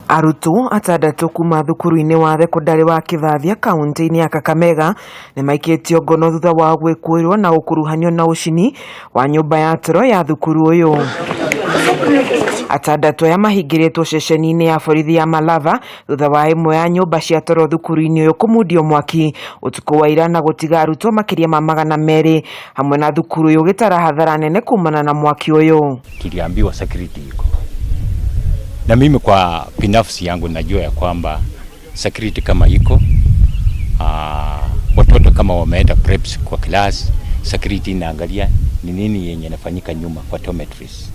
Arutwo atandatũ kuma thukuru-inĩ wa thekondarĩ wa Kĩthathia kaunti-inĩ ya Kakamega nĩmaikĩtio ngono thutha wao gwĩkũĩrwo na gũkuruhanio na ũcini wa nyũmba ya toro ya thukuru ũyũ. Atandatũ aya mahingĩrĩtwo ceceni-inĩ ya borithi ya Malava thutha wa ĩmwe ya nyũmba cia toro thukuru-inĩ ũyũ kũmundio mwaki ũtukũ wa ira na gũtiga arutwo makĩria ma 200 hamwe na thukuru ũyũ ũgĩtara hathara nene kumana na mwaki ũyũ. Tuliambiwa security iko, na mimi kwa binafsi yangu najua ya kwamba security kama iko, watoto kama wameenda preps kwa class, security inaangalia ni nini yenye inafanyika nyuma kwa dormitories.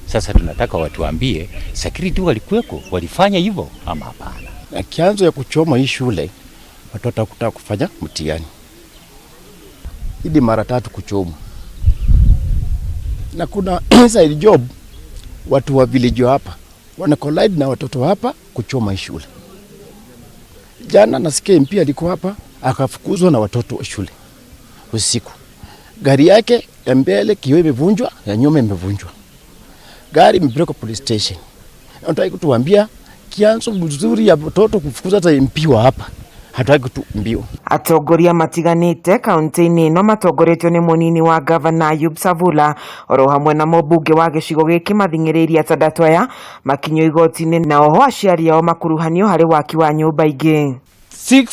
Sasa tunataka watuambie security walikuweko, walifanya hivyo ama hapana. Na kianzo ya kuchoma hii shule, watoto hakutaka kufanya mtihani, ili mara tatu kuchoma, na kuna inside job, watu wa village hapa wana collide na watoto hapa kuchoma hii shule. Jana nasikia MP alikuwa hapa akafukuzwa na watoto wa shule usiku, gari yake ya mbele kioo imevunjwa, ya nyuma imevunjwa, gari imepelekwa police station. Nataka kutuambia kianzo mzuri ya watoto kufukuza hata MP wa hapa, hataki kutuambiwa. Atongoria matiganĩte kaunti-inĩ ĩno matongoretio nĩ mũnini wa gavana Ayub Savula oro hamwe na mũmbunge wa gĩcigo gĩkĩ mathing'ĩrĩirie atandatũ aya makinyio igoti-inĩ na oho aciari ao makuruhanio harĩ waki wa nyũmba ingĩ. 6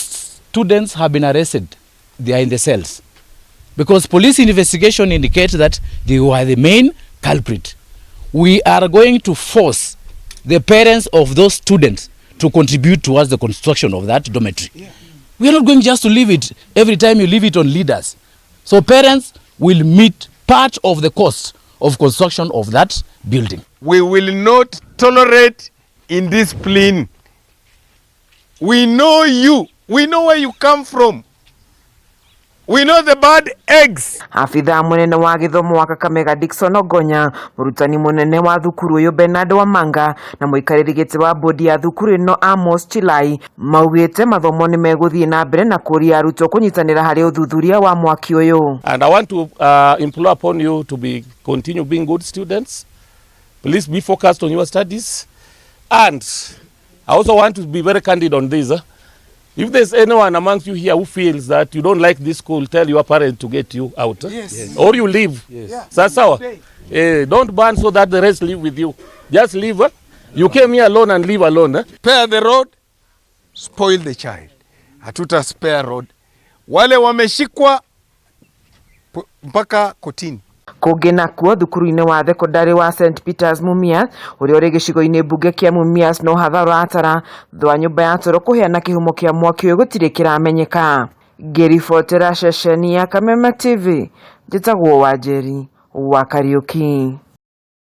students have been arrested. They are in the cells because police investigation indicates that they were the main culprit. We are going to force the parents of those students to contribute towards the construction of that dormitory. We are not going just to leave it every time you leave it on leaders. So parents will meet part of the cost of construction of that building. We will not tolerate indiscipline. We know you. We know where you come from. We know the bad eggs. Abithaa mũnene wa gĩthomo wa Kakamega Dickson Ogonya, mũrutani mũnene wa thukuru ũyũ Bernard Wamanga na mũikarĩri gĩtĩ wa bodi ya thukuru ĩno Amos Chilai maugĩte mathomo nĩ megũthiĩ na mbere na kũria arutwo kũnyitanĩra harĩ ũthuthuria wa mwaki ũyũ. And I want to implore upon you to be continue being good students. Please be focused on your studies. And I also want to be very candid on this. If there's anyone amongst you here who feels that you don't like this school, tell your parent to get you out. Yes. Or you leave. Yes. Yeah. Sawa? Don't burn so that the rest live with you. Just leave. You came here alone and leave alone. Spare the rod, spoil the child. Hatuta spare rod. Wale wameshikwa mpaka kotini. Kũngĩ nakuo thukuru-inĩ wa thekondarĩ wa St Peters Mumias ũrĩa ũrĩ gĩcigo-inĩ mbunge kĩa Mumias no hathara ũratara thutha wa nyũmba ya toro kũhĩa na kĩhumo kĩa mwaki ũyũ gũtirĩ kĩramenyeka. Ngĩribotera ceceni ya Kameme TV njĩtagwo Wanjeri wa Kariũki.